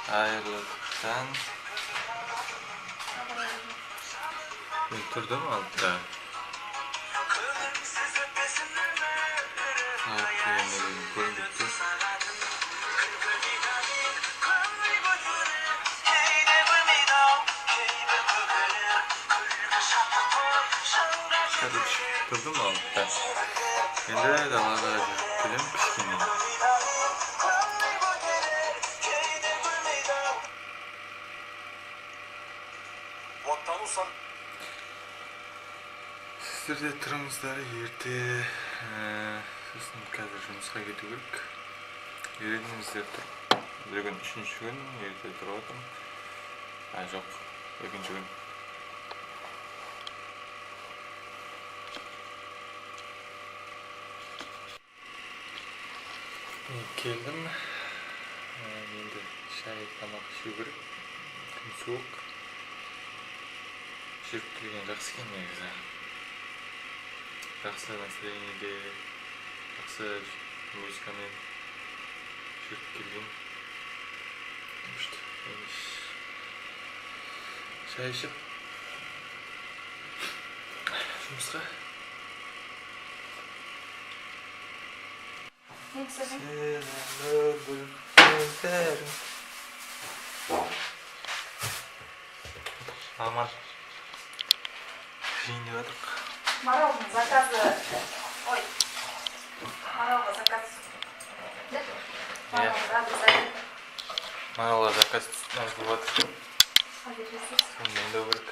Қайырлы таң. Мен тұрдым 6-да. Сағат дегенде көрінбей тұр. Короче, тұрдым 6-да. Енді далаға жүріп келемін кішкене. Сіздер де тұрыңыздар ерте, сосын қазір жұмысқа кету керек. Үйреніңіздер тұрып. Бүгін үшінші күн ерте тұрып жатырмын. А, жоқ, екінші күн. Мен келдім. Енді шай, тамақ ішу керек. Күн суық. Жүріп келген жақсы екен негізі. Жақсы настроениеде, жақсы музыкамен жүріп келген. Күшті. Шай ішіп жұмысқа. Аман. Жейін деп жатырық. Маралдың заказы. Ой. Маралға заказ. Да? Маралға адрес. Маралға заказ жазылып жатыр. Соны дайындау керек.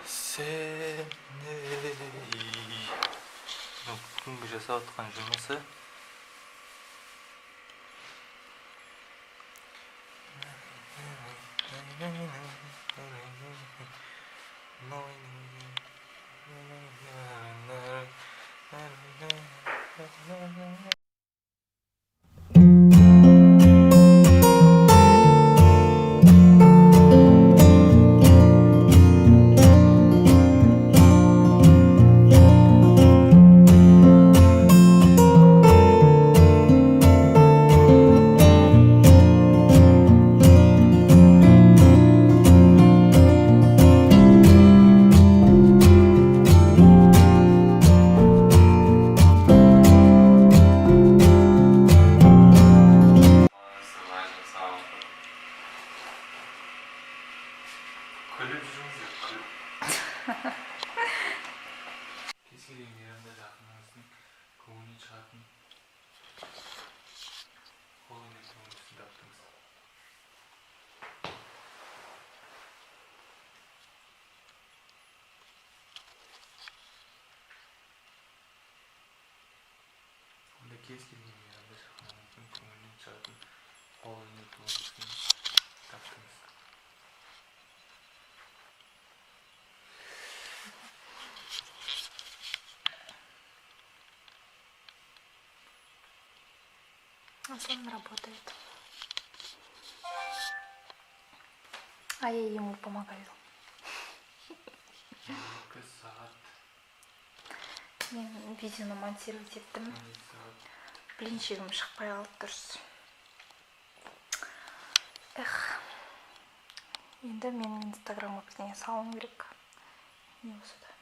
Сен күнгі жасап жатқан жұмысы. Күліп жүріңіздер, күліп. Кез келген мейрамда жақыныңыздың көңілінен шығатын қолөнер туындысын таптыңыз. Онда кез келген мейрамда жақыныңыздың көңілінен шығатын қолөнер туындысын таптыңыз. Аслан работает. А я ему помогаю. Мен видеоны монтировать еттім. Блинчигім шықпай қалды дұрыс. Эх. Енді менің инстаграмға бірдеңе салуым керек. Не болса да.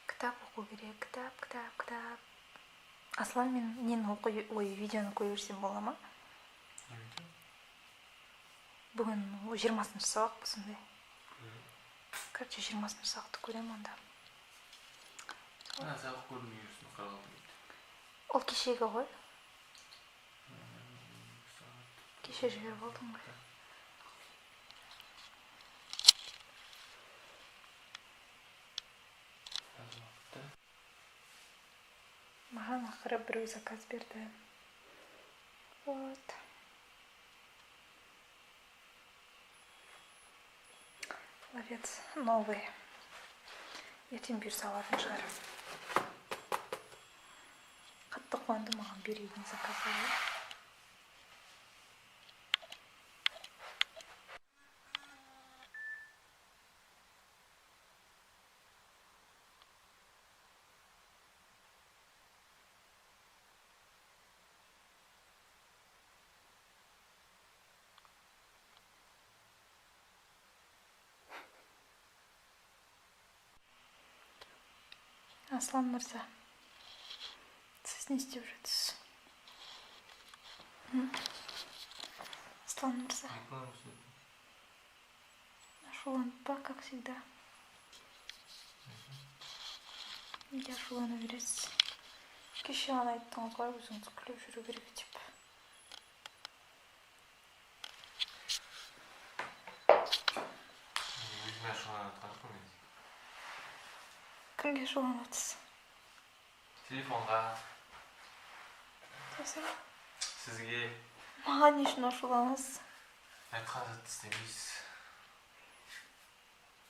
Кітап оқу керек, кітап, кітап, кітап. Аслан, мен нені оқи, ой, видеоны көре берсем бола ма? Бүгін 20-шы сабақ па сондай? Короче, 20-шы сабақты көремін онда. Ана сабақ көрмей жүрсің, 46 минут. Ол кешегі ғой. Кеше жіберіп алдым ғой. Маған ақыры біреу заказ берді. Вот. Ловец новый. Ертең бұйырса алатын шығар. Қатты қуанды маған берген заказы. Аслан мырза, сіз не істеп жатырсыз? Аслан мырза, ашуланып па, как всегда? Неге ашулана бересіз? Кеше ғана айттыңыз ғой, өзіңіз күліп жүру керек деп. Өзіме ашуланып жатқан жоқпын мен. Кімге ашуланып жатырсыз? Телефонға. Сосын? Сізге. Маған не үшін ашуланасыз? Айтқан затты істемейсіз.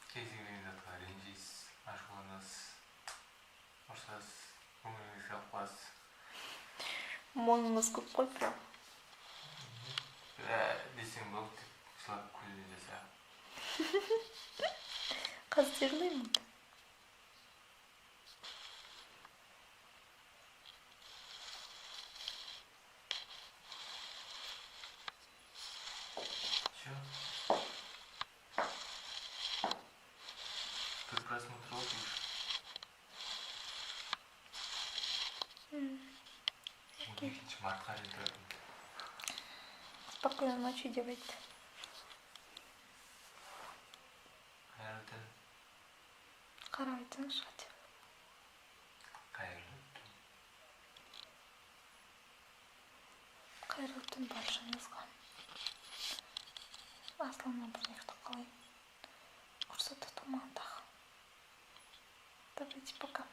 Кез келген затқа ренжисіз, ашуланасыз, ұрсасыз, көңіліңізге алып қаласыз. Мұңыңыз көп қой прям. Десең болды деп жылап көзіне жас ағып. Қазір де жылаймын. Чё? Ты просмотр лопаешь? 12 мартқа дейін тұратын. Спокойной ночи деп айт. Қайырлы түн. Қарап айтсаңызшы хотя бы. Қайырлы түн. Қайырлы түн баршаңызға. Асланнан бұрын ұйықтап қалайын. Ұрсады маған тағы. Давайте, пока.